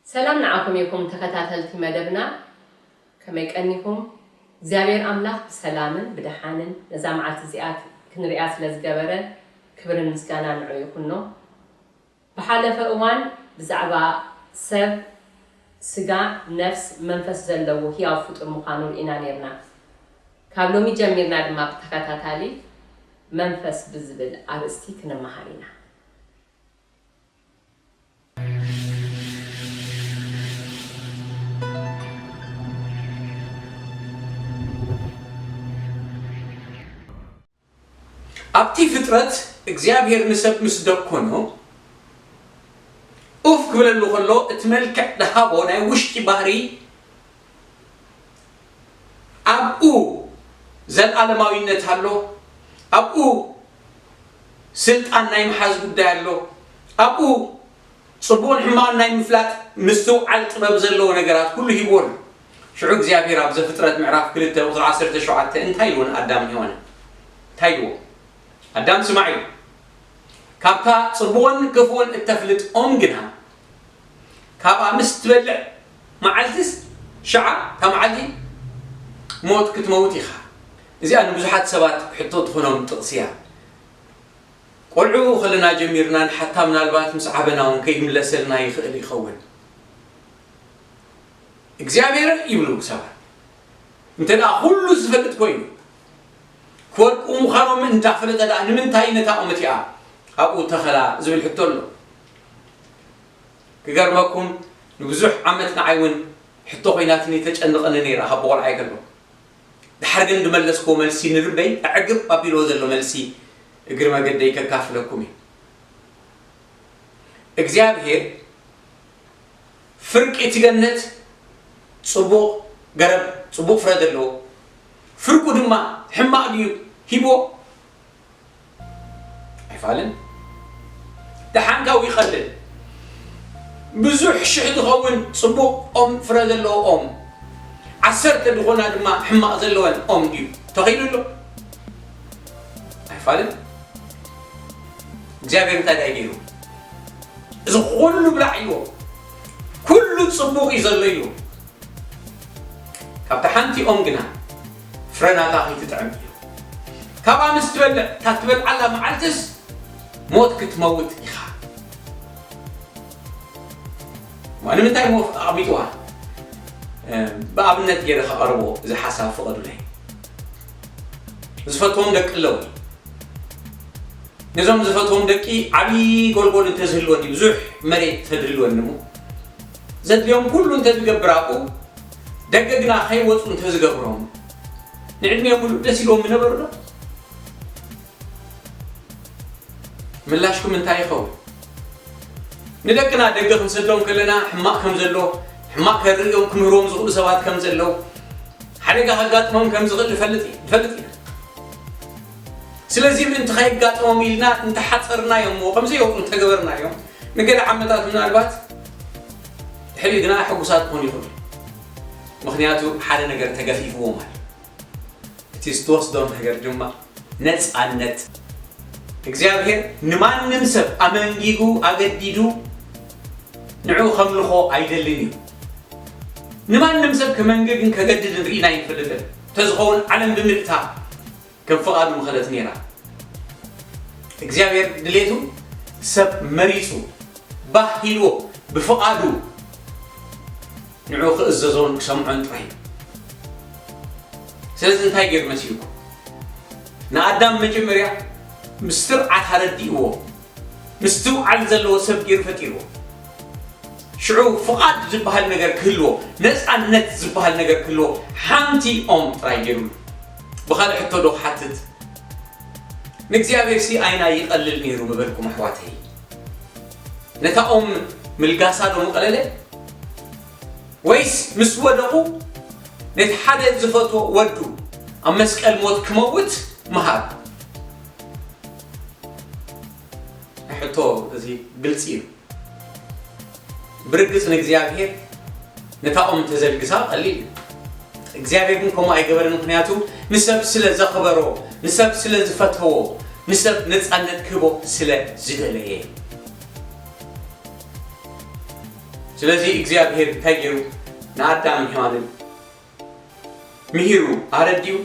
ሰላም ንዓኹም ይኹን ተኸታተልቲ መደብና፣ ከመይ ቀኒኹም? እግዚኣብሔር ኣምላኽ ብሰላምን ብደሓንን ነዛ መዓልቲ እዚኣ ክንሪኣ ስለ ዝገበረ ክብርን ምስጋና ንዑ ይኹኖ። ብሓለፈ እዋን ብዛዕባ ሰብ፣ ስጋ፣ ነፍስ፣ መንፈስ ዘለዎ ህያው ፍጡር ምዃኑ ርኢና ነርና። ካብ ሎሚ ጀሚርና ድማ ብተኸታታሊ መንፈስ ብዝብል ኣርእስቲ ክንመሃር ኢና። ኣብቲ ፍጥረት እግዚኣብሔር ንሰብ ምስ ደኮኖ፣ ኡፍ ክብለሉ ከሎ እቲ መልክዕ ደሃቦ ናይ ውሽጢ ባህሪ ኣብኡ ዘልኣለማዊነት ኣሎ፣ ኣብኡ ስልጣን ናይ ምሓዝ ጉዳይ ኣሎ፣ ኣብኡ ጽቡቕን ሕማቕን ናይ ምፍላጥ ምስትውዓል ጥበብ ዘለዎ ነገራት ኩሉ ሂብዎ ኣሎ። ሽዑ እግዚኣብሔር ኣብ ዘፍጥረት ምዕራፍ ክልተ ቁጽሪ ዓሰርተ ሸውዓተ እንታይ ኢልዎ ንኣዳምን ሄዋንን? እንታይ ኢልዎ? ኣዳም ስማዕ ኢሉ። ካብታ ጽቡቕን ክፉእን እተፍልጥ ኦም ግና ካብኣ ምስ ትበልዕ መዓልትስ ሽዓ እታ መዓልቲ ሞት ክትመውት ኢኻ። እዚኣ ንብዙሓት ሰባት ሕቶ ትኾኖም ጥቕሲ እያ። ቆልዑ ከለና ጀሚርና ንሓታ ምናልባት ምስ ዓበና እውን ከይምለሰልና ይኽእል ይኸውን። እግዚኣብሔር ይብሉ ሰባት። እንተ ደኣ ኩሉ ዝፈልጥ ኮይኑ ክወድቁ ምዃኖም እንዳፈለጠ ደኣ ንምንታይ ነታ ኦም እቲኣ ኣብኡ ተኸላ ዝብል ሕቶ ኣሎ። ክገርመኩም ንብዙሕ ዓመት ንዓይ እውን ሕቶ ኮይናትኒ ተጨንቐኒ ነይራ ካብ ብቆልዓይ ከሎ። ድሓር ግን ዝመለስክዎ መልሲ ንልበይ ኣዕግብ ኣቢልዎ ዘሎ መልሲ እግሪ መገደይ ከካፍለኩም እዩ። እግዚኣብሔር ፍርቂ እቲ ገነት ጽቡቕ ገረብ ጽቡቕ ፍረ ዘለዎ ፍርቁ ድማ ሕማቕ ድዩ ሂብዎ? ኣይፋልን። ደሓንካው ይቐልል። ብዙሕ ሽሕ ዝኸውን ጽቡቕ ኦም ፍረ ዘለዎ ኦም ዓሰርተ ዝኾና ድማ ሕማቕ ዘለወን ኦም ድዩ ተኺሉ ኣሎ? ኣይፋልን። እግዚኣብሔር እንታይ ዳይ ገይሩ? እዚ ኩሉ ብላዕ ኢልዎ ኩሉ ጽቡቕ እዩ ዘሎ ኢልዎ። ካብታ ሓንቲ ኦም ግና ፍረ ናታ ከይትጥዕም እዩ። ካብኣ ምስ ትበልዕ እታ ትበልዓላ መዓልትስ ሞት ክትመውት ኢኻ። ማ ንምንታይ ሞ ኣቕሚጥዋ? ብኣብነት ገይረ ከቐርቦ እዚ ሓሳብ ፍቐዱለይ። ዝፈትዎም ደቂ ኣለዉ። ነዞም ዝፈትዎም ደቂ ዓብዪ ጎልጎል እንተዝህልወኒ ብዙሕ መሬት ተድህልወኒ እሞ ዘድልዮም ኩሉ እንተዝገብር ኣብኡ ደገ ግና ከይወፁ እንተዝገብሮም ንዕድሚኦም ሙሉእ ደስ ኢልዎም ምነበሩ ዶ? ምላሽኩም እንታይ ይኸውን? ንደቅና ደገ ክንሰዶም ከለና ሕማቕ ከም ዘሎ ሕማቕ ከርእዮም ክምህርዎም ዝኽእሉ ሰባት ከም ዘለዉ ሓደጋ ከጋጥሞም ከም ዝኽእል ንፈልጥ ንፈልጥ ኢና። ስለዚ ምእንቲ ከየጋጥሞም ኢልና እንተሓፀርናዮም እሞ ከም ዘይወፁ እንተገበርናዮም ንገለ ዓመታት ምናልባት ድሕሪኡ ግና ሕጉሳት ክኾኑ ይኽእሉ። ምኽንያቱ ሓደ ነገር ተገፊፍዎም ኣሎ። እቲ ዝተወስዶ ነገር ድማ ነፃነት። እግዚኣብሔር ንማንም ሰብ ኣመንጊጉ ኣገዲዱ ንዑ ከምልኾ ኣይደልን እዩ። ንማንም ሰብ ከመንግግን ከገድድን ርኢና ኣይንፈልጥን። ተዝኸውን ዓለም ብምልእታ ከም ፍቓዱ ምኸደት ነይራ። እግዚኣብሔር ድሌቱ ሰብ መሪፁ ባህ ኢልዎ ብፍቓዱ ንዑ ክእዘዞን ክሰምዖን ጥራይ እዩ። ስለዚ እንታይ ገይሩ መሲልኩም? ንኣዳም መጀመርያ ምስ ስርዓት ኣረዲእዎ ምስትውዓል ዘለዎ ሰብ ገይሩ ፈጢርዎ። ሽዑ ፍቓድ ዝበሃል ነገር ክህልዎ ነፃነት ዝበሃል ነገር ክህልዎ ሓንቲ ኦም ጥራይ ገይሩሉ። ብኻልእ ሕቶ ዶ ክሓትት? ንእግዚኣብሔር ሲ ኣይና ይቐልል ነይሩ ምበልኩም ኣሕዋተይ። ነታ ኦም ምልጋሳ ዶ ምቐለለ? ወይስ ምስ ወደቑ ነቲ ሓደ ዝፈትዎ ወዱ ኣብ መስቀል ሞት ክመውት ምሃብ? ሕቶ እዚ ግልፂ እዩ። ብርግፅ ንእግዚኣብሔር ነታ ኦም እንተዘልግሳ ቀሊል እዩ። እግዚኣብሔር ግን ከምኡ ኣይገበረን፣ ምኽንያቱ ንሰብ ስለ ዘኽበሮ፣ ንሰብ ስለ ዝፈተዎ፣ ንሰብ ነፃነት ክህቦ ስለ ዝደለየ። ስለዚ እግዚኣብሔር እንታይ ገይሩ? ንኣዳምን ሔዋንን ምሂሩ፣ ኣረዲኡ፣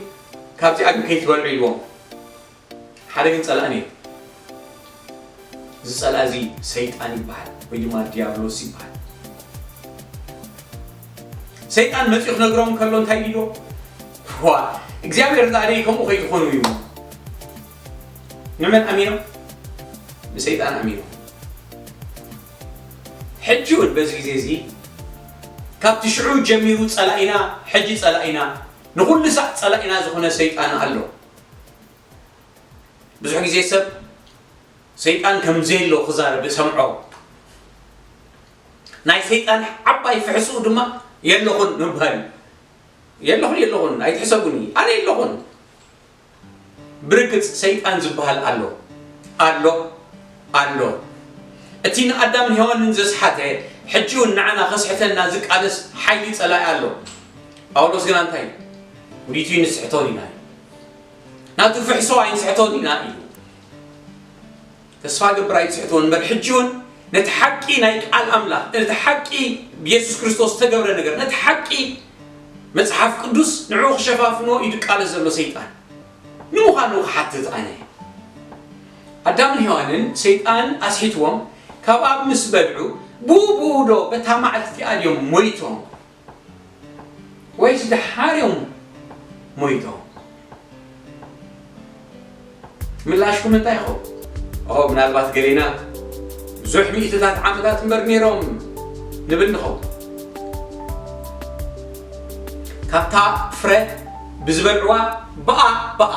ካብዚኣ ግን ከይትበልዑ ኢልዎም። ሓደ ግን ጸላኢ ነይሩ። እዚ ጸላኢ እዚ ሰይጣን ይበሃል፣ ወይ ድማ ዲያብሎስ ይበሃል። ሰይጣን መጺኡ ክነግሮም ከሎ እንታይ ኢልዎ? ዋ፣ እግዚኣብሔር እንዳ ደይ ከምኡ ከይትኾኑ እዩ። ንመን ኣሚኖም? ንሰይጣን ኣሚኖም። ሕጂ እውን በዚ ግዜ እዚ ካብቲ ሽዑ ጀሚሩ ጸላኢና፣ ሕጂ ጸላኢና፣ ንኹሉ ሳዕ ጸላኢና ዝኾነ ሰይጣን ኣሎ። ብዙሕ ግዜ ሰብ ሰይጣን ከም ዘየሎ ክዛረብ እሰምዖ። ናይ ሰይጣን ዓባይ ፍሕስኡ ድማ የለኹን ምባል እዩ። የለኹን፣ የለኹን፣ ኣይትሕሰቡኒ፣ ኣነ የለኹን። ብርግጽ ሰይጣን ዝበሃል ኣሎ፣ ኣሎ፣ ኣሎ። እቲ ንኣዳምን ሔዋንን ዘስሓተ፣ ሕጂ እውን ንዓና ከስሕተና ዝቃለስ ሓይሊ ጸላኢ ኣሎ። ጳውሎስ ግና እንታይ ኢሉ? ውዲቱ ይንስሕቶን ኢና ኢሉ። ናቱ ፍሕሶ ኣይንስሕቶን ኢና ኢሉ። ተስፋ ገብር ኣይትስሕትዎን እምበር፣ ሕጂ እውን ነቲ ሓቂ ናይ ቃል ኣምላኽ፣ ነቲ ሓቂ ብየሱስ ክርስቶስ ዝተገብረ ነገር፣ ነቲ ሓቂ መጽሓፍ ቅዱስ ንዕኡ ክሸፋፍኖ እዩ ዝቃለስ ዘሎ ሰይጣን። ንምዃኑ ክሓትት ኣነ፣ ኣዳምን ሔዋንን ሰይጣን ኣስሒትዎም ካብ ኣብ ምስ በልዑ ብኡ ብኡ ዶ በታ መዓልቲ እቲኣ ድዮም ሞይቶም? ወይስ ደሓር እዮም ሞይቶም? ምላሽኩም እንታይ ይኸውን? ኦ፣ ምናልባት ገሌና ብዙሕ ሚእትታት ዓመታት እምበር ነይሮም ንብል ንኸውን። ካብታ ፍረ ብዝበልዕዋ ብኣ ብኣ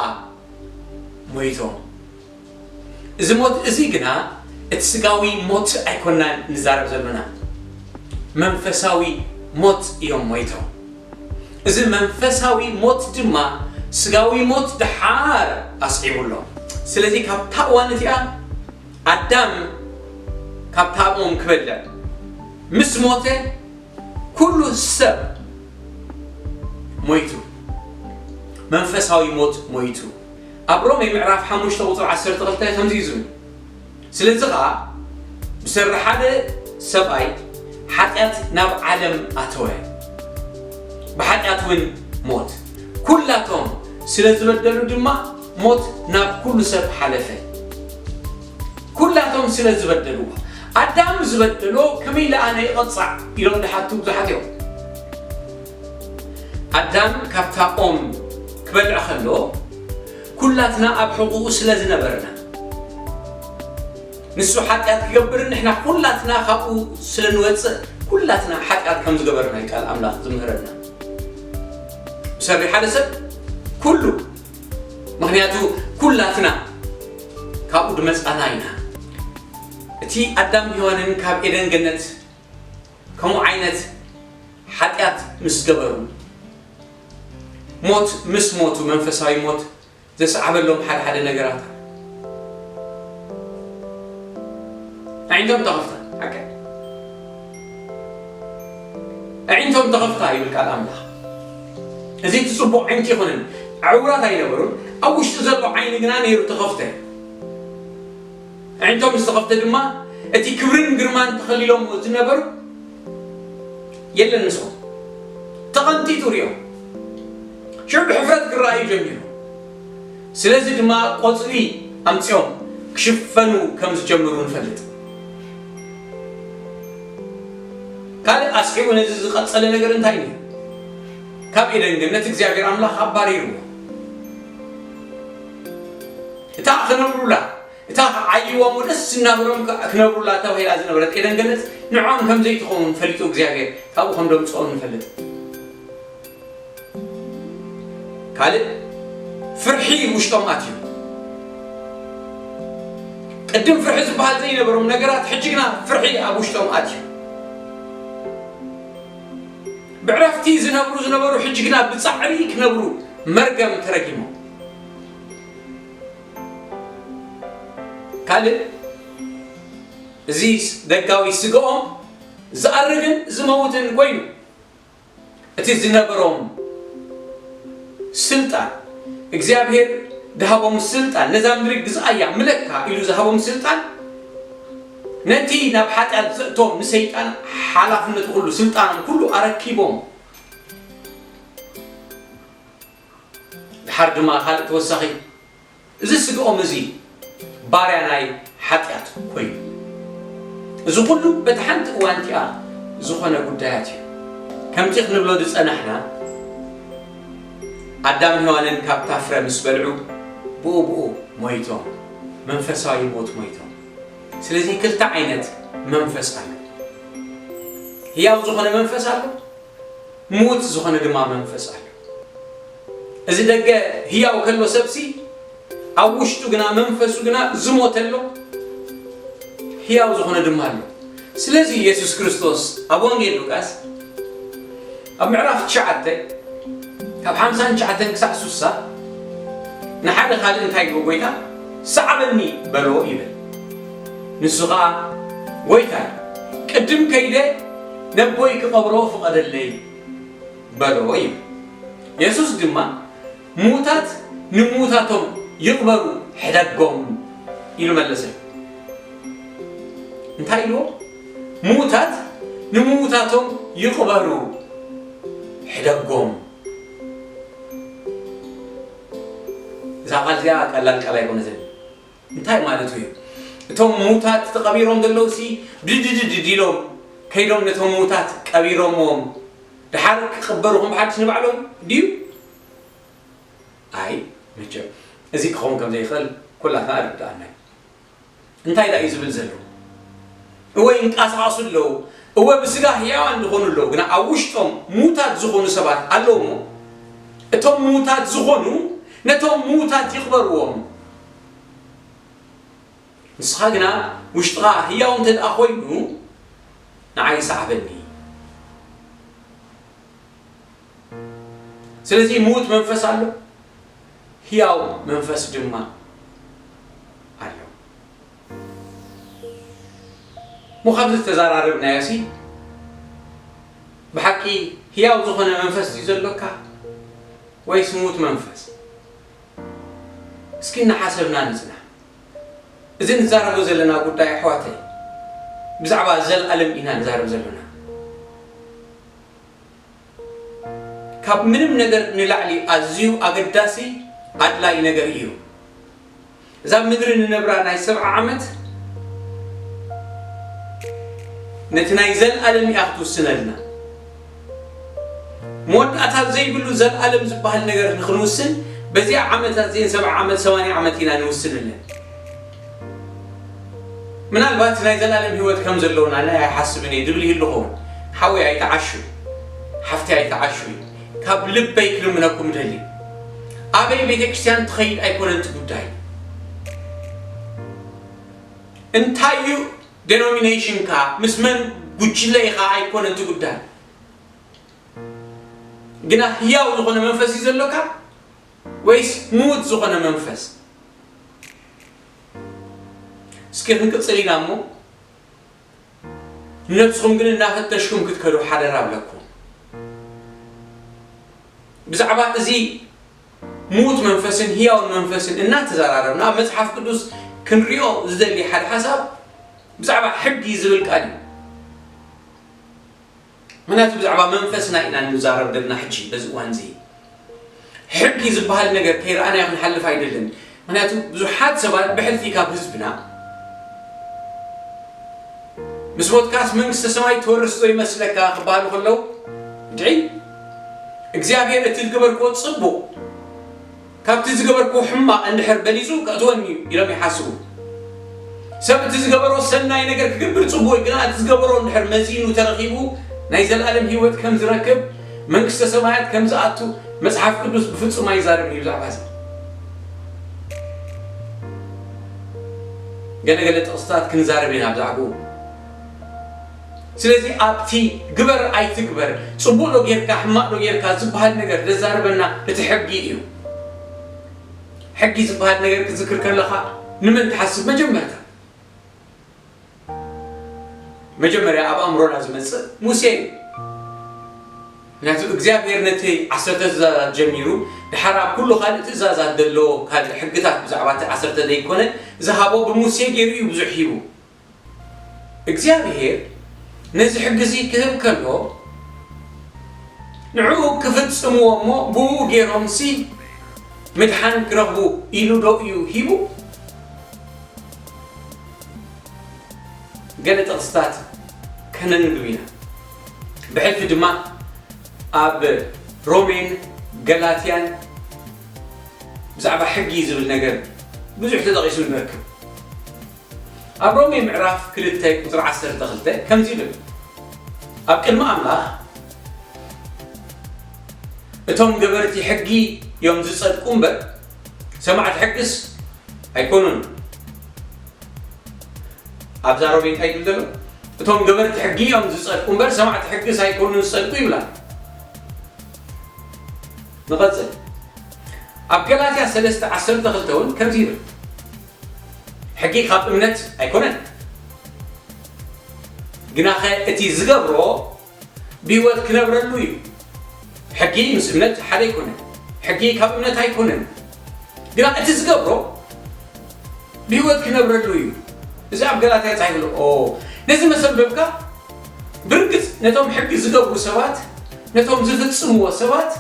ሞይቶም። እዚ ሞት እዚ ግና እቲ ስጋዊ ሞት ኣይኮናን ንዛረብ ዘለና፣ መንፈሳዊ ሞት እዮም ሞይቶም። እዚ መንፈሳዊ ሞት ድማ ስጋዊ ሞት ደሓር ኣስዒቡሎም። ስለዚ ካብታ እዋን እቲኣ ኣዳም ካብታ ኦም ክበልዕ ምስ ሞተ፣ ኩሉ ሰብ ሞይቱ፣ መንፈሳዊ ሞት ሞይቱ። ኣብ ሮሜ ምዕራፍ ሓሙሽተ ቁጽሪ ዓሰርተ ክልተ ከምዚ እዩ ዝብል፣ ስለዚ ኸኣ ብሰሪ ሓደ ሰብኣይ ሓጢኣት ናብ ዓለም ኣተወ፣ ብሓጢኣት እውን ሞት። ኩላቶም ስለ ዝበደሉ ድማ ሞት ናብ ኩሉ ሰብ ሓለፈ። ኩላቶም ስለ ዝበደሉ። ኣዳም ዝበደሎ ከመይ ኢለ ኣነ ይቐጻዕ ኢሎም ዝሓቱ ብዙሓት እዮም። ኣዳም ካብታ ኦም ክበልዕ ከሎ ኩላትና ኣብ ሕቑኡ ስለ ዝነበርና፣ ንሱ ሓጢኣት ክገብርን ንሕና ኩላትና ካብኡ ስለ ንወጽእ፣ ኩላትና ሓጢኣት ከም ዝገበርና እዩ ቃል ኣምላኽ ዝምህረና። ብሰሪ ሓደ ሰብ ኩሉ፣ ምኽንያቱ ኩላትና ካብኡ ድመጻና ኢና። እቲ ኣዳም ሔዋንን ካብ ኤደን ገነት ከምኡ ዓይነት ሓጢኣት ምስ ገበሩ፣ ሞት ምስ ሞቱ፣ መንፈሳዊ ሞት ዘስዓበሎም ሓደ ሓደ ነገራት። ኣዒንቶም ተኸፍታ፣ ሓቀ። ኣዒንቶም ተኸፍታ ይብል ቃል ኣምላኽ። እዚ እቲ ጽቡቕ ዓይንቲ ይኹንን፣ ዕውራት ኣይነበሩን፣ ኣብ ውሽጢ ዘሎ ዓይኒ ግና ነይሩ ተኸፍተ። ኣዒንቶም ምስ ተኸፍተ ድማ፣ እቲ ክብርን ግርማን ተኸሊሎምዎ ዝነበሩ የለን፣ ንስኹም ተቐንጢጡ ሪኦም። ሽዑ ብሕፍረት ክረኣዩ ጀሚሩ። ስለዚ ድማ ቆጽሊ ኣምጺኦም ክሽፈኑ ከም ዝጀምሩ ንፈልጥ። ካልእ ኣስዒቡ ነዚ ዝቐጸለ ነገር እንታይ ነይሩ? ካብ ኤደን ገነት እግዚኣብሔር ኣምላኽ ኣባሪርዎ። እታ ክነብሩላ፣ እታ ክዓይዎም ደስ እናበሎም ክነብሩላ ተባሂላ ዝነበረት ኤደን ገነት ንዖም ከም ዘይትኸውን ፈሊጡ እግዚኣብሔር ካብኡ ከም ደምጽኦም ንፈልጥ። ካልእ ፍርሒ ውሽጦም ኣትዩ። ቅድም ፍርሒ ዝበሃል ዘይነበሮም ነገራት ሕጂ ግና ፍርሒ ኣብ ውሽጦም ኣትዩ። ብዕረፍቲ ዝነብሩ ዝነበሩ ሕጂ ግና ብጻዕሪ ክነብሩ መርገም ተረጊሞም። ካልእ እዚ ደጋዊ ስጋኦም ዝኣርግን ዝመውትን ኮይኑ፣ እቲ ዝነበሮም ስልጣን እግዚኣብሔር ዝሃቦም ስልጣን፣ ነዛ ምድሪ ግዝኣያ ምለካ ኢሉ ዝሃቦም ስልጣን፣ ነቲ ናብ ሓጢኣት ዘእቶም ንሰይጣን ሓላፍነቱ ኩሉ፣ ስልጣኖም ኩሉ ኣረኪቦም። ድሓር ድማ ካልእ ተወሳኺ፣ እዚ ስግኦም እዚ ባርያ ናይ ሓጢኣት ኮይኑ፣ እዚ ኩሉ በቲ ሓንቲ እዋን እቲኣ ዝኾነ ጉዳያት እዩ። ከምቲ ክንብሎ ዝጸናሕና፣ ኣዳምን ሄዋንን ካብታ ፍረ ምስ በልዑ፣ ብኡ ብኡ ሞይቶም፣ መንፈሳዊ ሞት ሞይቶም። ስለዚ ክልተ ዓይነት መንፈስ ኣሎ። ህያው ዝኾነ መንፈስ ኣሎ፣ ምዉት ዝኾነ ድማ መንፈስ ኣሎ። እዚ ደገ ህያው ከሎ ሰብሲ፣ ኣብ ውሽጡ ግና፣ መንፈሱ ግና ዝሞተ ኣሎ፣ ህያው ዝኾነ ድማ ኣሎ። ስለዚ የሱስ ክርስቶስ ኣብ ወንጌል ሉቃስ ኣብ ምዕራፍ ትሽዓተ ካብ ሓምሳን ትሽዓተን ክሳዕ ሱሳ ንሓደ ካልእ እንታይ ይብሎ ጎይታ? "ሰዓበኒ" በሎ ይብል። ንሱ ኸኣ፣ "ጎይታይ፣ ቅድም ከይደ ነቦይ ክቐብሮ ፍቐደለይ" በሎ ይብል። የሱስ ድማ፣ "ምዉታት ንምዉታቶም ይቕበሩ፣ ሕደጎም" ኢሉ መለሰ። እንታይ ኢልዎ? "ምዉታት ንምዉታቶም ይቕበሩ፣ ሕደጎም።" እዛ ቃል እዚኣ ቀላል ቃል ኣይኮነትን። እንታይ ማለቱ እዩ? እቶም ምዉታት ተቐቢሮም ዘለዉ ሲ ድድድድ ኢሎም ከይዶም ነቶም ምዉታት ቀቢሮምዎም፣ ድሓር ክቕበሩ ከም ሓድሽ ንባዕሎም ድዩ? ኣይ፣ መቸም፣ እዚ ክኸውን ከም ዘይኽእል ኩላትና ኣረድኣና እዩ። እንታይ ደኣ እዩ ዝብል ዘሎ? እወ ይንቀሳቐሱ ኣለዉ፣ እወ ብስጋ ህያዋን ዝኾኑ ኣለዉ፣ ግና ኣብ ውሽጦም ምዉታት ዝኾኑ ሰባት ኣለዉ እሞ፣ እቶም ምዉታት ዝኾኑ ነቶም ምዉታት ይቕበርዎም። ንስኻ ግና ውሽጥኻ ህያው እንተ ደኣ ኮይኑ፣ ንዓይ ሰዓበኒ። ስለዚ ምዉት መንፈስ ኣሎ፣ ህያው መንፈስ ድማ ኣሎ። እሞ ካብዚ ዝተዘራረብናዮሲ፣ ብሓቂ ህያው ዝኾነ መንፈስ ድዩ ዘሎካ ወይስ ምዉት መንፈስ? እስኪ እናሓሰብና ንጽናሕ። እዚ ንዛረቦ ዘለና ጉዳይ፣ ኣሕዋተይ፣ ብዛዕባ ዘለኣለም ኢና ንዛረብ ዘለና። ካብ ምንም ነገር ንላዕሊ ኣዝዩ ኣገዳሲ፣ ኣድላይ ነገር እዩ። እዛ ምድሪ ንነብራ ናይ ሰብዓ ዓመት ነቲ ናይ ዘለኣለም እያ ክትውስነልና። መወዳእታ ዘይብሉ ዘለኣለም ዝበሃል ነገር ንኽንውስን፣ በዚኣ ዓመታት እዚአን፣ ሰብዓ ዓመት፣ ሰማንያ ዓመት ኢና ንውስንለን። ምናልባት ናይ ዘለኣለም ህይወት ከም ዘለውና ናይ ኣይሓስብን እየ ዝብል ይህሉ ኸውን። ሓወይ ኣይተዓሹ፣ ሓፍቲ ኣይተዓሹ፣ ካብ ልበይ ክልምነኩም ደሊ። ኣበይ ቤተ ክርስቲያን ትኸይድ ኣይኮነን እቲ ጉዳይ። እንታይ እዩ ዴኖሚኔሽንካ፣ ምስ መን ጉጅለ ኢኻ ኣይኮነን እቲ ጉዳይ። ግና ህያው ዝኾነ መንፈስ እዩ ዘሎካ ወይስ ምዉት ዝኾነ መንፈስ? እስኪ ክንቅጽል ኢና እሞ፣ ንነብስኹም ግን እናፈተሽኩም ክትከዱ ሓደራ እብለኩም። ብዛዕባ እዚ ምዉት መንፈስን ህያውን መንፈስን እናተዘራረብና፣ ኣብ መጽሓፍ ቅዱስ ክንሪኦ ዝደሊ ሓደ ሓሳብ ብዛዕባ ሕጊ ዝብል ቃል እዩ። ምኽንያቱ ብዛዕባ መንፈስና ኢና እንዛረብ ዘለና ሕጂ በዚ እዋን እዚ። ሕጊ ዝበሃል ነገር ከይረኣናዮ ክንሓልፍ ኣይደልን። ምኽንያቱ ብዙሓት ሰባት ብሕልፊ ካብ ህዝብና፣ "ምስ ሞትካስ መንግስተ ሰማይ ትወርስ ዶ ይመስለካ?" ክበሃሉ ከለዉ፣ "እንድዒ እግዚኣብሔር እቲ ዝገበርክዎ ጽቡቕ፣ ካብቲ ዝገበርክዎ ሕማቕ እንድሕር በሊጹ ከእትወኒ እዩ" ኢሎም ይሓስቡ። ሰብ እቲ ዝገበሮ ሰናይ ነገር ክገብር ጽቡቕ እዩ፣ ግና እቲ ዝገበሮ እንድሕር መዚኑ ተረኺቡ፣ ናይ ዘለኣለም ህይወት ከም ዝረክብ፣ መንግስተ ሰማያት ከም ዝኣቱ መጽሓፍ ቅዱስ ብፍጹም ኣይዛረብን እዩ ብዛዕባ እዚ። ገለገለ ጥቕስታት ክንዛረብ ኢና ብዛዕባኡ። ስለዚ ኣብቲ ግበር ኣይትግበር፣ ጽቡቕ ዶ ጌርካ፣ ሕማቕ ዶ ጌርካ ዝበሃል ነገር ዘዛርበና እቲ ሕጊ እዩ። ሕጊ ዝበሃል ነገር ክትዝክር ከለኻ ንመን ትሓስብ? መጀመርታ፣ መጀመርያ ኣብ ኣእምሮና ዝመጽእ ሙሴ እዩ። ምክንያቱ እግዚኣብሔር ነቲ ዓሰርተ ትእዛዛት ጀሚሩ፣ ድሓር ኣብ ኩሉ ካልእ ትእዛዛት ዘሎ ካልእ ሕግታት ብዛዕባ እቲ ዓሰርተ ዘይኮነ ዝሃቦ ብሙሴ ገይሩ እዩ ብዙሕ ሂቡ። እግዚኣብሔር ነዚ ሕጊ እዚ ክህብ ከሎ፣ ንዕኡ ክፍጽምዎ እሞ ብኡ ገይሮምሲ ምድሓን ክረኽቡ ኢሉ ዶ እዩ ሂቡ? ገለ ጥቕስታት ከነንብብ ኢና። ብሕልፊ ድማ ኣብ ሮሜን ገላትያን ብዛዕባ ሕጊ ዝብል ነገር ብዙሕ ተጠቒሱ ንረክብ። ኣብ ሮሜ ምዕራፍ ክልተ ቁጽሪ ዓሰርተ ክልተ ከምዚ ይብል፣ ኣብ ቅድሚ ኣምላኽ እቶም ገበርቲ ሕጊ እዮም ዝጸድቁ እምበር፣ ሰማዕቲ ሕግስ ኣይኮኑን። ኣብዛ ሮሜ እንታይ ይብል ዘሎ? እቶም ገበርቲ ሕጊ እዮም ዝጸድቁ እምበር፣ ሰማዕቲ ሕግስ ኣይኮኑን ዝጸድቁ ይብላ። ንቐጽል። ኣብ ገላትያ ሰለስተ ዓሰርተ ክልተ እውን ከምዚ ይብል፣ ሕጊ ካብ እምነት ኣይኮነን፣ ግናኸ እቲ ዝገብሮ ብህይወት ክነብረሉ እዩ። ሕጊ ምስ እምነት ሓደ ኣይኮነን። ሕጊ ካብ እምነት ኣይኮነን፣ ግና እቲ ዝገብሮ ብህይወት ክነብረሉ እዩ። እዚ ኣብ ገላትያ ጻሒፉ ኣሎ። ኦ፣ ነዚ መሰንበብካ ብርግጽ ነቶም ሕጊ ዝገብሩ ሰባት፣ ነቶም ዝፍጽምዎ ሰባት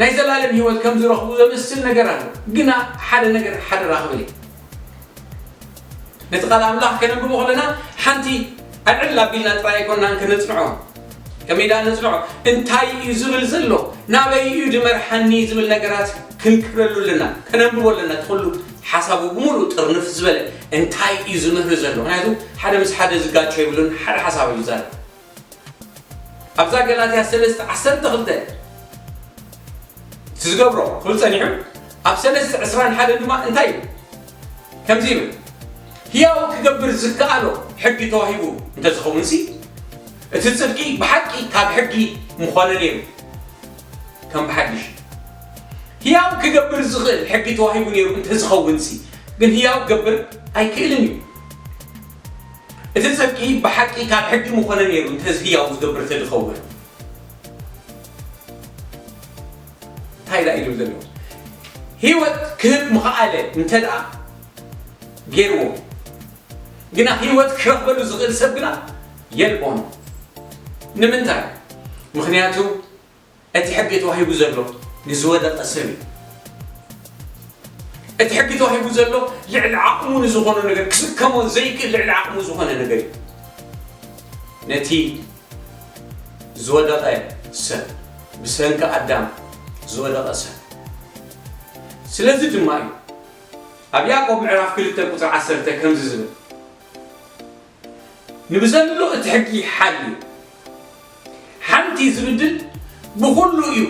ናይ ዘላለም ህይወት ከም ዝረኽቡ ዘምስል ነገር ኣሎ። ግና ሓደ ነገር ሓደራ ክብል እየ። ነቲ ቃል ኣምላኽ ከነንብቦ ከለና ሓንቲ ኣልዕል ኣቢልና ጥራይ ኣይኮንናን ከነጽንዖ። ከመይ ደኣ ነጽንዖ? እንታይ እዩ ዝብል ዘሎ? ናበይ እዩ ድመርሓኒ ዝብል ነገራት ክንቅረሉ ኣለና። ከነንብቦ ኣለና። እቲ ኩሉ ሓሳቡ ብምሉእ ጥርንፍ ዝበለ እንታይ እዩ ዝምህር ዘሎ? ምክንያቱ ሓደ ምስ ሓደ ዝጋጮ የብሉን። ሓደ ሓሳብ እዩ ዝዛረብ። ኣብዛ ገላትያ ሰለስተ ዓሰርተ ክልተ እቲ ዝገብሮ ክብል ጸኒሑ፣ ኣብ ሰለስተ ዕስራን ሓደን ድማ እንታይ እዩ? ከምዚ ይብል፣ ህያው ክገብር ዝከኣሎ ሕጊ ተዋሂቡ እንተዝኸውንሲ፣ እቲ ጽድቂ ብሓቂ ካብ ሕጊ ምኾነ ነይሩ። ከም ብሓድሽ ህያው ክገብር ዝኽእል ሕጊ ተዋሂቡ ነይሩ እንተዝኸውንሲ፣ ግን ህያው ክገብር ኣይክእልን እዩ። እቲ ጽድቂ ብሓቂ ካብ ሕጊ ምኾነ ነይሩ እንተዝ ህያው ዝገብር ተዝኸውን። እንታይ ደኣ ኢሉ ዘሎ? ህይወት ክህብ ምኽኣለ እንተ ደኣ ገይርዎ፣ ግና ህይወት ክረኽበሉ ዝኽእል ሰብ ግና የልቦን። ንምንታይ? ምኽንያቱ እቲ ሕጊ ተዋሂቡ ዘሎ ንዝወደቐ ሰብ እዩ። እቲ ሕጊ ተዋሂቡ ዘሎ ልዕሊ ዓቕሙ ንዝኾነ ነገር፣ ክስከሞ ዘይክእል ልዕሊ ዓቕሙ ዝኾነ ነገር እዩ። ነቲ ዝወደቐ ሰብ፣ ብሰንኪ ኣዳም ዝወደቐ ሰብ። ስለዚ ድማ እዩ ኣብ ያዕቆብ ምዕራፍ ክልተ ቁጽሪ ዓሰርተ ከምዚ ዝብል፣ ንብዘሎ እቲ ሕጊ ሓልዩ ሓንቲ ዝብድል ብኹሉ እዩ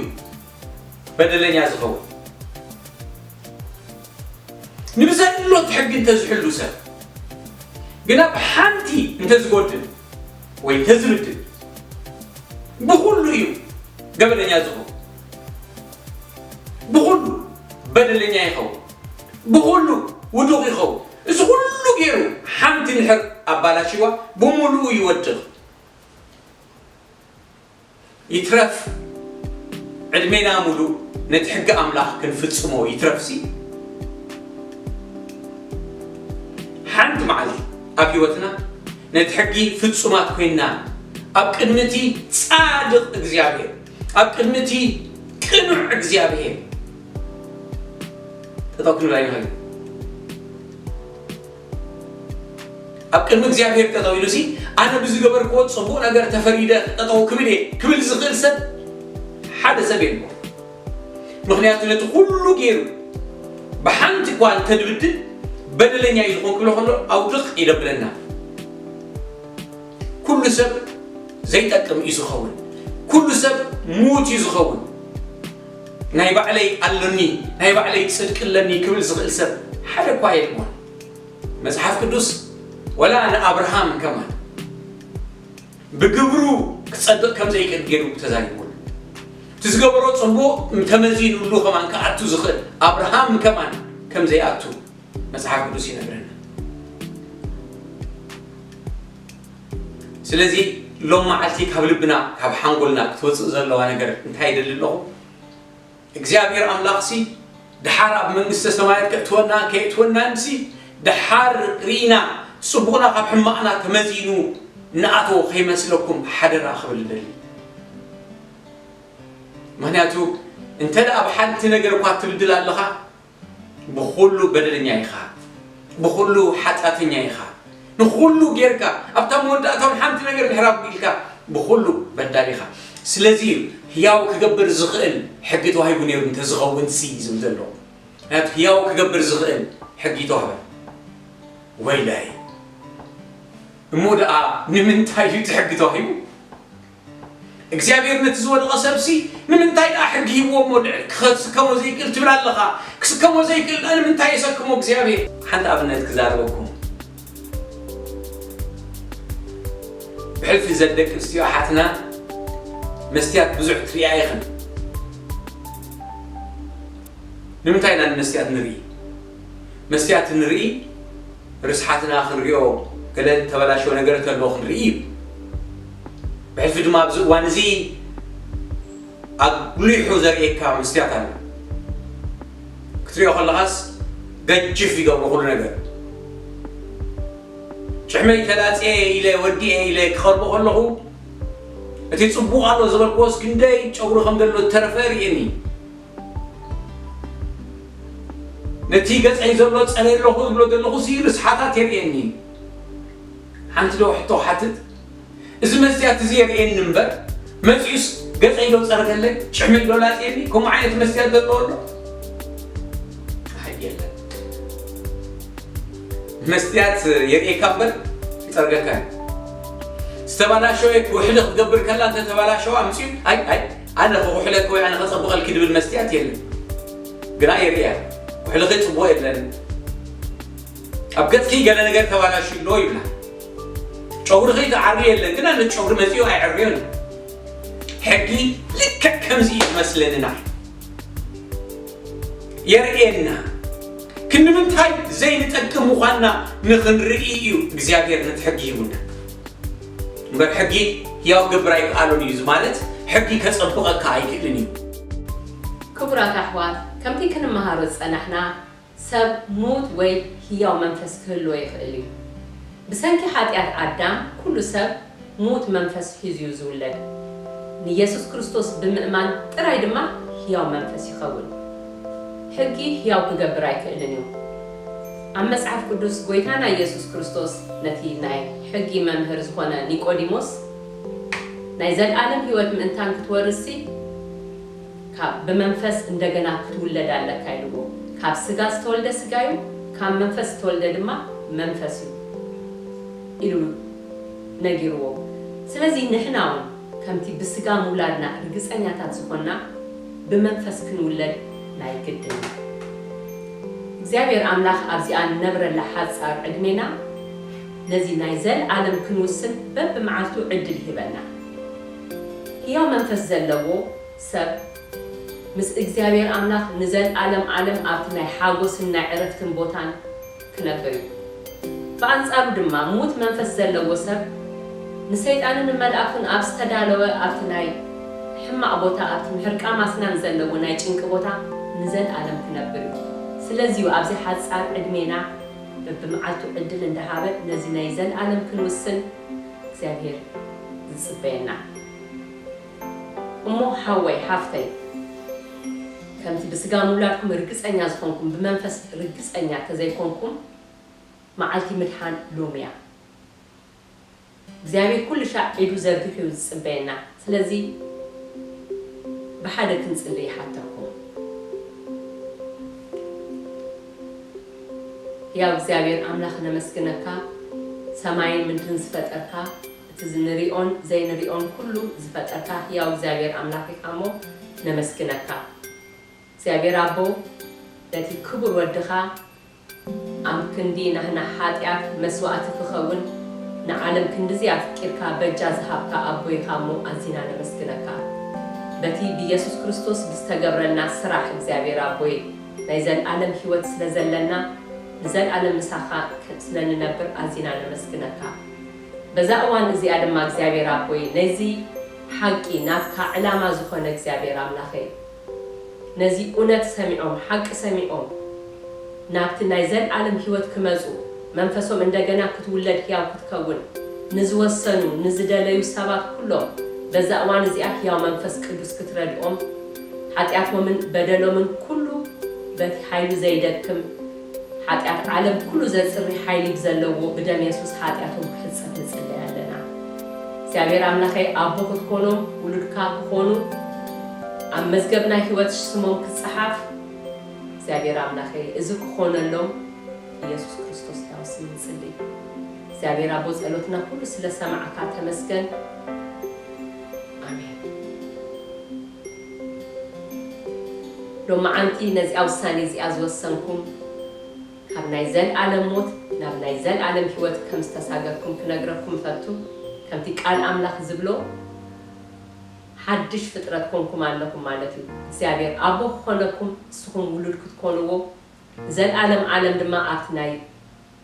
በደለኛ ዝኸውን። ንብዘሎ እቲ ሕጊ እንተዝሕሉ ሰብ ግና ብሓንቲ እንተዝጎድል ወይ እንተዝብድል ብኹሉ እዩ ገበነኛ ዝኸውን። ብኹሉ በደለኛ ይኸውን። ብኹሉ ውዱቕ ይኸውን። እዚ ኩሉ ገይሩ ሓንቲ እንድሕር ኣባላሽዋ ብምሉኡ ይወድቕ። ይትረፍ ዕድሜና ሙሉእ ነቲ ሕጊ ኣምላኽ ክንፍጽሞ ይትረፍሲ፣ ሓንቲ መዓልቲ ኣብ ህይወትና ነቲ ሕጊ ፍጹማት ኮይንና ኣብ ቅድሚ እቲ ጻድቕ እግዚኣብሔር፣ ኣብ ቅድሚ እቲ ቅኑዕ እግዚኣብሔር ጠጠው ክንብል ኣይንኽእልን። ኣብ ቅድሚ እግዚኣብሔር ጠጠው ኢሉሲ፣ ኣነ ብዝገበርክዎ ጽቡቕ ነገር ተፈሪደ ጠጠው ክብል እየ ክብል ዝኽእል ሰብ ሓደ ሰብ የልቦን። ምኽንያቱ ነቲ ኩሉ ገይሩ ብሓንቲ እኳ እንተድብድል በደለኛ እዩ ዝኾን ክብሎ ከሎ ኣውድቕ ይደብለና። ኩሉ ሰብ ዘይጠቅም እዩ ዝኸውን። ኩሉ ሰብ ምዉት እዩ ዝኸውን። ናይ ባዕለይ ኣሎኒ፣ ናይ ባዕለይ ጽድቂ ኣለኒ ክብል ዝኽእል ሰብ ሓደ እኳ የልቦን። መጽሓፍ ቅዱስ ወላ ንኣብርሃም ከማን ብግብሩ ክጸድቕ ከም ዘይክእል ገይሩ ተዛሪብሉ። እቲ ዝገበሮ ጽቡቕ ተመዚኑሉ ከማን ክኣቱ ዝኽእል ኣብርሃም ከማን ከም ዘይኣቱ መጽሓፍ ቅዱስ ይነግረና። ስለዚ ሎም መዓልቲ ካብ ልብና ካብ ሓንጎልና ክትወፅእ ዘለዋ ነገር እንታይ ይደሊ ኣለኹ? እግዚኣብሔር ኣምላኽሲ ደሓር ኣብ መንግስተ ሰማያት ከእትወና ከየእትወናንሲ ደሓር ርኢና ጽቡቕና ካብ ሕማቕና ተመዚኑ ንኣትዎ ከይመስለኩም ሓደራ ክብል እደሊ። ምክንያቱ እንተ ደኣ ብሓንቲ ነገር እኳ ትብድል ኣለኻ፣ ብኹሉ በደለኛ ኢኻ፣ ብኹሉ ሓጢኣተኛ ኢኻ። ንኹሉ ጌርካ ኣብታ መወዳእታውን ሓንቲ ነገር ድሕር ኣጉዲልካ ብኹሉ በዳል ኢኻ። ስለዚ እዩ ህያው ክገብር ዝኽእል ሕጊ ተዋሂቡ ነይሩ እንተዝኸውን ሲ ዝብል ዘሎ። ምክንያቱ ህያው ክገብር ዝኽእል ሕጊ ተዋህበ። ወይለይ እሞ ደኣ ንምንታይ እዩ እቲ ሕጊ ተዋሂቡ? እግዚኣብሔር ነቲ ዝወደቐ ሰብሲ ንምንታይ ደኣ ሕጊ ሂብዎ እሞ ልዕል ክስከሞ ዘይክእል ትብል ኣለኻ? ክስከሞ ዘይክእል ደኣ ንምንታይ የሰክሞ እግዚኣብሔር? ሓንቲ ኣብነት ክዛረበኩም። ብሕልፊ ዘደቂ ኣንስትዮ ኣሓትና መስትያት ብዙሕ ትሪኣ ኢኽን። ንምንታይ ኢና ንመስትያት ንርኢ? መስትያት ንርኢ ርስሓትና ክንሪኦ፣ ገለ ተበላሸወ ነገር እንተሎ ክንርኢ እዩ። ብሕልፊ ድማ ኣብዚ እዋን እዚ ኣጉሊሑ ዘርእየካ መስትያት ኣሎ። ክትሪኦ ከለኻስ ገጅፍ ይገብሮ ኩሉ ነገር። ጭሕመይ ተላፅየ ኢለ ወዲኤ ኢለ ክቐርቦ ከለኹ እቲ ፅቡቕ ኣሎ ዝበልክዎስ ክንደይ ጨጉሪ ከም ዘሎ ተረፈ ርእየኒ። ነቲ ገፀይ ዘሎ ፀለየ ኣለኹ ዝብሎ ዘለኹ ሲ ርስሓታት የርእየኒ። ሓንቲ ዶ ሕቶ ሓትት? እዚ መስትያት እዚ የርእየኒ እምበር መፂኡስ ገፀይ ዶ ፀረገለይ? ጭሕመይ ዶ ላፅየኒ? ከምኡ ዓይነት መስትያት ዘለዎ ኣሎ? ኣይ፣ የለን። መስትያት የርእየካ እምበር ይፀርገካ እዩ። ዝተባላሸወ ኩሕሊ ክትገብር ከላ እንተ ተባላሸዋ ኣምፅኡ ኣይ ኣይ ኣነ ክኩሕለኪ ወይ ኣነ ከፀብቐልኪ ድብል መስትያት የለን። ግና የርእያ ኩሕልኺ ፅቡቕ የለን፣ ኣብ ገፅኪ ገለ ነገር ተባላሽዩ ኣሎ ይብላ። ጨጉርኺ ተዓርዩ የለን፣ ግና ነቲ ጨጉሪ መፂኡ ኣይዕርዮን እዩ። ሕጊ ልክዕ ከምዚ እዩ ዝመስለኒ ንዓይ። የርእየና ክንምንታይ ዘይንጠቅም ምዃንና ንኽንርኢ እዩ እግዚኣብሔር ነቲ ሕጊ ሂቡና። እምበር ሕጊ ህያው ክገብር ኣይከኣሎን እዩ ማለት ሕጊ ከጸብቐካ ኣይክእልን እዩ። ክቡራት ኣሕዋት፣ ከምቲ ክንመሃሮ ዝጸናሕና፣ ሰብ ምዉት ወይ ህያው መንፈስ ክህልዎ ይኽእል እዩ። ብሰንኪ ሓጢኣት ኣዳም፣ ኩሉ ሰብ ምዉት መንፈስ ሒዙ እዩ ዝውለድ። ንየሱስ ክርስቶስ ብምእማን ጥራይ ድማ ህያው መንፈስ ይኸውን። ሕጊ ህያው ክገብር ኣይክእልን እዩ። ኣብ መጽሓፍ ቅዱስ፣ ጐይታና የሱስ ክርስቶስ ነቲ ናይ ሕጊ መምህር ዝኾነ ኒቆዲሞስ፣ ናይ ዘለኣለም ህይወት ምእንታን ክትወርስሲ፣ ካብ ብመንፈስ እንደገና ክትውለድ ኣለካ ኢልዎ። ካብ ስጋ ዝተወልደ ስጋ እዩ፣ ካብ መንፈስ ዝተወልደ ድማ መንፈስ እዩ ኢሉ ነጊርዎ። ስለዚ ንሕና እውን ከምቲ ብስጋ ምውላድና ርግጸኛታት ዝኾንና፣ ብመንፈስ ክንውለድ ናይ ግድን እዩ። እግዚኣብሔር ኣምላኽ ኣብዚኣ ንነብረላ ሓጻር ዕድሜና ነዚ ናይ ዘለዓለም ክንውስን በብመዓልቱ ዕድል ይህበና። ህያው መንፈስ ዘለዎ ሰብ ምስ እግዚኣብሔር ኣምላኽ ንዘለዓለም ዓለም ኣብቲ ናይ ሓጎስን ናይ ዕረፍትን ቦታን ክነብር እዩ። ብኣንጻሩ ድማ ምዉት መንፈስ ዘለዎ ሰብ ንሰይጣንን ንመላእኽቱን ኣብ ዝተዳለወ ኣብቲ ናይ ሕማቕ ቦታ ኣብቲ ምሕርቃም ኣስናን ዘለዎ ናይ ጭንቂ ቦታ ንዘለዓለም ክነብር እዩ። ስለዚ እዩ ኣብዚ ሓጻር ዕድሜና በብመዓልቱ ዕድል እንዳሃበ ነዚ ናይ ዘለዓለም ክንውስን እግዚኣብሔር ዝጽበየና። እሞ ሓወይ ሓፍተይ፣ ከምቲ ብስጋ ምውላድኩም ርግጸኛ ዝኾንኩም ብመንፈስ ርግጸኛ ተዘይኮንኩም መዓልቲ ምድሓን ሎሚ እያ። እግዚኣብሔር ኩሉ ሻዕ ኢዱ ዘርጊሑ እዩ ዝጽበየና። ስለዚ ብሓደ ክንጽሊ ይሓተኩም። ያው እግዚኣብሔር ኣምላኽ ነመስግነካ፣ ሰማይን ምድርን ዝፈጠርካ፣ እቲ ንሪኦን ዘይንሪኦን ኩሉ ዝፈጠርካ ህያው እግዚኣብሔር ኣምላኽ ኢኻ እሞ ነመስግነካ። እግዚኣብሔር ኣቦ፣ ነቲ ክቡር ወድኻ ኣብ ክንዲ ናህና ሓጢኣት መስዋእቲ ክኸውን ንዓለም ክንድዚ ኣፍቂርካ በጃ ዝሃብካ ኣቦ ኢኻ እሞ ኣዚና ነመስግነካ። በቲ ብኢየሱስ ክርስቶስ ብዝተገብረልና ስራሕ እግዚኣብሔር ኣቦይ ናይ ዘለኣለም ህይወት ስለ ዘለና ንዘለኣለም ምሳኻ ስለ ንነብር ኣዚና ነመስግነካ። በዛ እዋን እዚኣ ድማ እግዚኣብሔር ኣቦይ ነዚ ሓቂ ናትካ ዕላማ ዝኾነ እግዚኣብሔር ኣምላኸይ ነዚ እውነት ሰሚዖም ሓቂ ሰሚዖም ናብቲ ናይ ዘለዓለም ህይወት ክመፁ መንፈሶም እንደገና ክትውለድ ህያው ክትከውን ንዝወሰኑ ንዝደለዩ ሰባት ኩሎም በዛ እዋን እዚኣ ህያው መንፈስ ቅዱስ ክትረድኦም ሓጢኣቶምን በደሎምን ኩሉ በቲ ሓይሉ ዘይደክም ሓጢኣት ዓለም ኩሉ ዘፅሪ ሓይሊ ብዘለዎ ብደም የሱስ ሓጢኣቶም ክሕፀብ ንፅለይ ኣለና። እግዚኣብሔር ኣምላኸይ ኣቦ ክትኮኖም ውሉድካ ክኾኑ ኣብ መዝገብ ናይ ህይወት ስሞም ክፀሓፍ እግዚኣብሔር ኣምላኸይ እዚ ክኾነሎም ኢየሱስ ክርስቶስ ሕያው ስም ንፅሊ። እግዚኣብሔር ኣቦ ጸሎትና ኩሉ ስለ ሰማዕካ ተመስገን። ኣሜን። ሎመዓንቲ ነዚኣ ውሳኔ እዚኣ ዝወሰንኩም ካብ ናይ ዘልኣለም ሞት ናብ ናይ ዘልኣለም ህይወት ከም ዝተሳገርኩም ክነግረኩም እፈቱ። ከምቲ ቃል ኣምላኽ ዝብሎ ሓድሽ ፍጥረት ኮንኩም ኣለኹም ማለት እዩ። እግዚኣብሔር ኣቦ ክኾነኩም ንስኹም ውሉድ ክትኮንዎ ዘልኣለም ዓለም ድማ ኣብቲ ናይ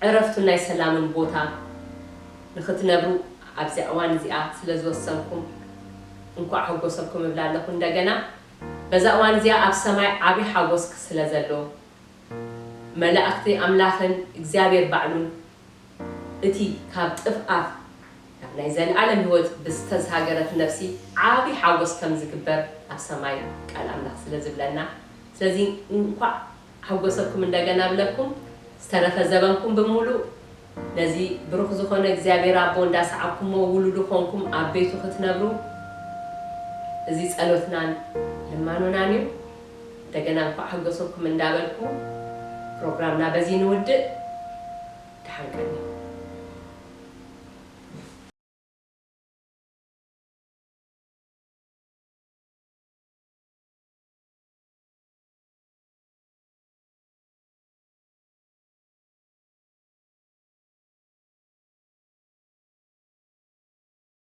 ዕረፍቱን ናይ ሰላምን ቦታ ንኽትነብሩ ኣብዚኣ እዋን እዚኣ ስለ ዝወሰንኩም እንኳዕ ሓጎሰኩም እብላ ኣለኹ። እንደገና በዛ እዋን እዚኣ ኣብ ሰማይ ዓብዪ ሓጎስ ስለ ዘሎ መላእክቲ ኣምላኽን እግዚኣብሔር ባዕሉን እቲ ካብ ጥፍኣት ናብ ናይ ዘለኣለም ህይወት ብዝተሳገረት ነፍሲ ዓብዪ ሓጎስ ከም ዝግበር ኣብ ሰማይ ቃል ኣምላኽ ስለ ዝብለና ስለዚ እንኳዕ ሓጎሰኩም እንደገና ብለኩም ዝተረፈ ዘበንኩም ብምሉእ ነዚ ብሩኽ ዝኾነ እግዚኣብሔር ኣቦ እንዳሰዓብኩሞ ውሉዱ ኾንኩም ኣብ ቤቱ ክትነብሩ እዚ ጸሎትናን ልማኖናን እዩ። እንደገና እንኳዕ ሓጎሰኩም እንዳበልኩ ፕሮግራምና በዚ ንውድእ። ደሓን ቀኒ።